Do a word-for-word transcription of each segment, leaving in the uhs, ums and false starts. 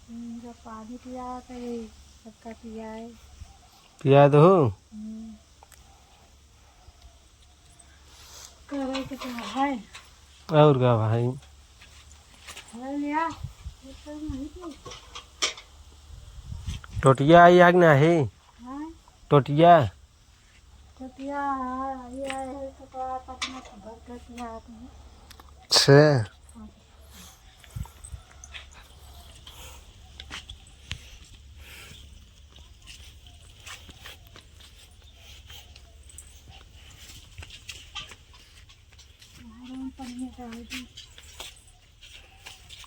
इनका पानी पिया करे, सबका पियाए। पिया दो। हम्म। करे के तो है। और का भाई? है लिया, ये तो नहीं थी। टोटिया आई है कि नहीं? हाँ। टोटिया? टोटिया, हाँ, ये आए हैं तो का पटना से भर कर दिया आपने। अच्छा। हाँ।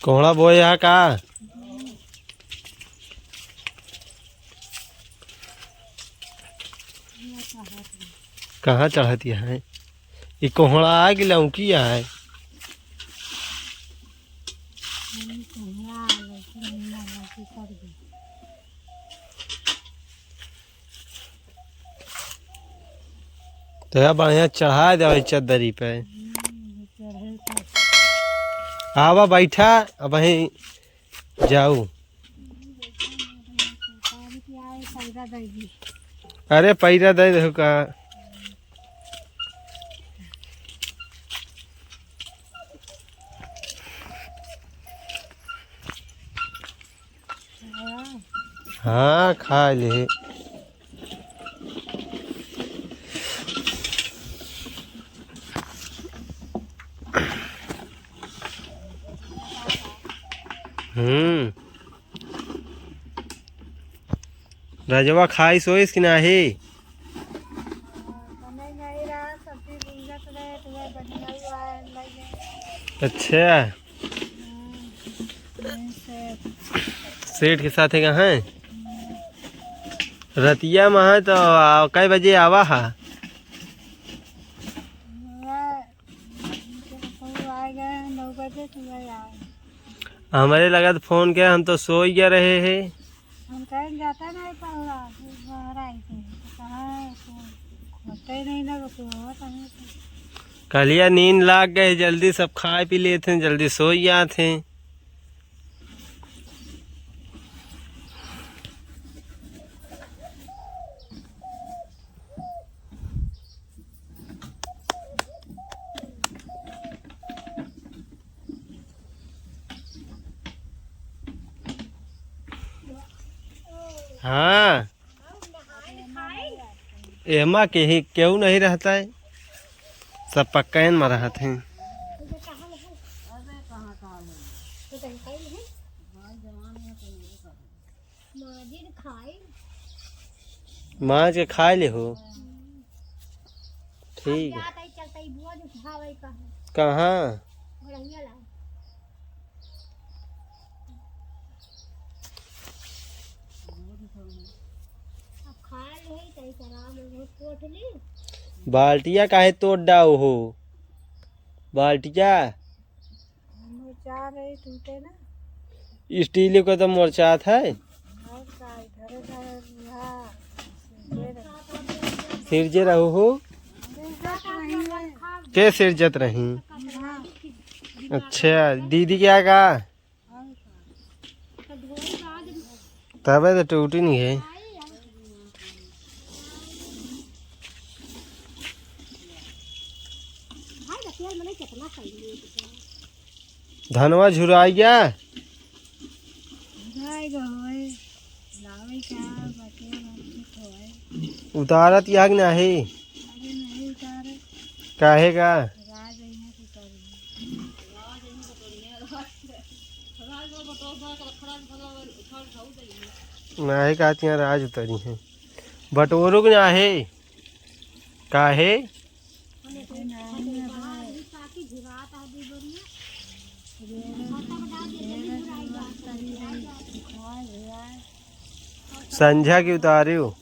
कोहड़ा बोए हा का? कहाँ चढ़त है? ई कोहड़ा आए कि लौकी आए? तो यार बढ़िया चढ़ा देवे चद्दरी पे। हम्म, चढ़े तो। आवा बैठा, अब वहीं जाऊ। अरे पैरा दे दो का। हाँ, खा ले। हम्म। रजवा खाई सोइस कि नाही? अच्छा। सेठ के साथ है कहाँ है? रतिया में है तो आ, कै बजे आवा हा? हमरे लगत फोन के, हम तो सोई गया रहे हैं। हम कहीं जाता नहीं पहुँचा, फिर बाहर आई थे, तो कहाँ है, तो होते ही नहीं ना, तो होता नहीं था। कहलिया नींद लाग गए, जल्दी सब खाए पी लेते हैं, जल्दी सोई जाते हैं। हाँ, एमा के ही केहू नहीं रहता है, सब पक्का में रहत हैं। माजिन खाई। माज के खाए ले हो। ठीक है। जात आई चलत आई बुआ जो उठावे कहाँ? कहाँ? बढ़िया ला। अब खा ले तई सलाम में कोट ली। बाल्टिया काहे तोड़ डाओ हो? बाल्टिया। मोरचा रही टूटे ना। स्टील को तो मोरचात है। और का, इधर उधर, हाँ, सिरजे रहो। सिरजे रहो हो? सिरजत रही है। के सिरजत रही? हाँ। अच्छा, दीदी क्या का? और का। तबे तो टूटी नहीं है। धनवा झुराइया। झुराइया होए, लावे का बाटे, बाटे होए। उतारत याग नाही। अरे नहीं उतारे। काहे का? राज यहाँ से उतारे। नाही का तिहाँ राज उतरी है। बटोरो के नाही। काहे? संझा की उतारियो।